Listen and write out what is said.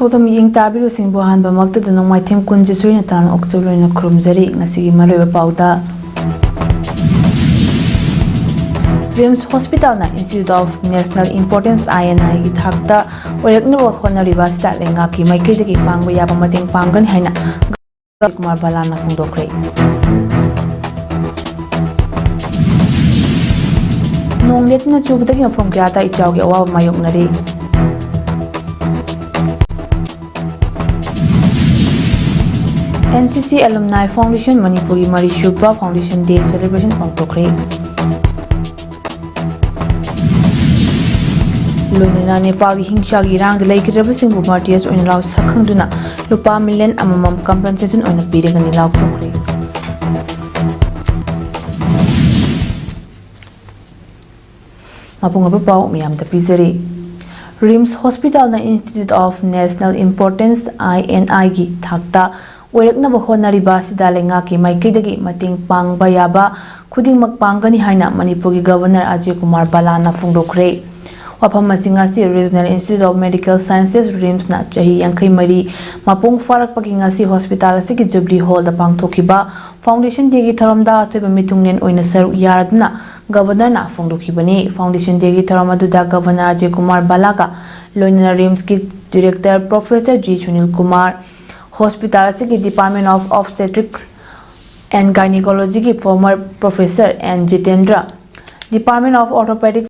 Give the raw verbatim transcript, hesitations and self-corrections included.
ꯃꯤꯠꯌꯦꯡ ꯇꯥꯕꯤꯔꯤꯕꯁꯤꯡꯕꯨ ꯑꯍꯥꯟꯕꯃꯛꯇꯗ ꯅꯣꯡꯃꯥꯏꯊꯦꯝ ꯀꯨꯟꯖꯤꯁꯨ ꯅꯠꯇꯅ ꯑꯣꯛꯆꯕ ꯂꯣꯏꯅ ꯈꯨꯔꯨꯝꯖꯔꯤ꯫ ꯉꯁꯤꯒꯤ ꯃꯔꯨꯑꯣꯏꯕ ꯄꯥꯎꯗ, RIMS ꯍꯣꯁꯄꯤꯇꯥꯜꯅ Institute of National Importance, I N I ꯒꯤ ꯊꯥꯛꯇ ꯑꯣꯏꯔꯛꯅꯕ ꯍꯣꯠꯅꯔꯤꯕ ꯑꯁꯤꯗ ꯂꯩꯉꯥꯛꯀꯤ ꯃꯥꯏꯀꯩꯗꯒꯤ ꯄꯥꯡꯕ ꯌꯥꯕ ꯃꯇꯦꯡ ꯄꯥꯡꯒꯅꯤ ꯍꯥꯏꯅ ꯀꯨꯃꯥꯔ ꯕꯂꯥꯅ ꯐꯣꯡꯗꯣꯛꯈ꯭ꯔꯦ꯫ ꯅꯣꯡ ꯂꯦꯞꯇꯅ ꯆꯨꯕꯗꯒꯤ ꯃꯐꯝ ꯀꯌꯥꯗ ꯏꯆꯥꯎꯒꯤ ꯑꯋꯥꯕ ꯃꯥꯌꯣꯛꯅꯔꯤ꯫ N C C Alumni Foundation ꯃꯅꯤꯄꯨꯔꯒꯤ ꯃꯔꯤꯁꯨꯕ Foundation Day celebration ꯄꯥꯡꯊꯣꯛꯈ꯭ꯔꯦ꯫ ꯂꯣꯏꯅꯅ ꯅꯦꯄꯥꯜꯒꯤ ꯍꯤꯡꯁꯥꯒꯤ ꯏꯔꯥꯡꯗ ꯂꯩꯈꯤꯗ꯭ꯔꯕꯁꯤꯡꯕꯨ martyrs ꯑꯣꯏꯅ ꯂꯥꯎ ꯁꯛꯈꯪꯗꯨꯅ ꯂꯨꯄꯥ ꯃꯤꯂꯤꯌꯟ ꯑꯃꯃꯝ compensation ꯑꯣꯏꯅ ꯄꯤꯔꯒꯅꯤ ꯂꯥꯎꯊꯣꯛꯈ꯭ꯔꯦ꯫ ꯃꯄꯨꯡ ꯑꯣꯏꯕ ꯄꯥꯎ ꯃꯤꯌꯥꯝꯗ ꯄꯤꯖꯔꯤ꯫ RIMS ꯍꯣꯁꯄꯤꯇꯥꯜꯅ Institute of National Importance, I N I ꯒꯤ ꯊꯥꯛꯇ ꯑꯣꯏꯔꯛꯅꯕ ꯍꯣꯠꯅꯔꯤꯕ ꯑꯁꯤꯗ ꯂꯩꯉꯥꯛꯀꯤ ꯃꯥꯏꯀꯩꯗꯒꯤ ꯃꯇꯦꯡ ꯄꯥꯡꯕ ꯌꯥꯕ ꯈꯨꯗꯤꯡꯃꯛ ꯄꯥꯡꯒꯅꯤ ꯍꯥꯏꯅ ꯃꯅꯤꯄꯨꯔꯒꯤ ꯒꯕꯔꯅꯔ ꯑꯖꯌ ꯀꯨꯃꯥꯔ ꯕꯂꯥꯅ ꯐꯣꯡꯗꯣꯛꯈ꯭ꯔꯦ꯫ ꯋꯥꯐꯝ ꯑꯁꯤ ꯉꯁꯤ Regional Institute of Medical Sciences, ꯔꯤꯝꯁꯅ ꯆꯍꯤ ꯌꯥꯡꯈꯩ ꯃꯔꯤ ꯃꯄꯨꯡ ꯐꯥꯔꯛꯄꯒꯤ ꯉꯁꯤ ꯍꯣꯁꯄꯤꯇꯥꯜ ꯑꯁꯤꯒꯤ ꯖꯨꯕꯤꯂꯤ ꯍꯣꯜꯗ ꯄꯥꯡꯊꯣꯛꯈꯤꯕ Foundation Dayꯒꯤ ꯊꯧꯔꯝꯗ ꯑꯊꯣꯏꯕ ꯃꯤꯊꯨꯡꯂꯦꯟ ꯑꯣꯏꯅ ꯁꯔꯨꯛ ꯌꯥꯔꯗꯨꯅ ꯒꯕꯔꯅꯔꯅ ꯐꯣꯡꯗꯣꯛꯈꯤꯕꯅꯤ꯫ Foundation Dayꯒꯤ ꯊꯧꯔꯝ ꯑꯗꯨꯗ ꯒꯕꯔꯅꯔ ꯑꯖꯌ ꯀꯨꯃꯥꯔ ꯕꯂꯥꯒ ꯂꯣꯏꯅꯅ ꯔꯤꯝꯁꯀꯤ director Professor G Sunil Kumar, hospital ꯑꯁꯤꯒꯤ Department of Obstetrics and Gynecologyꯒꯤ former professor N Jitendra, Department of Orthopedics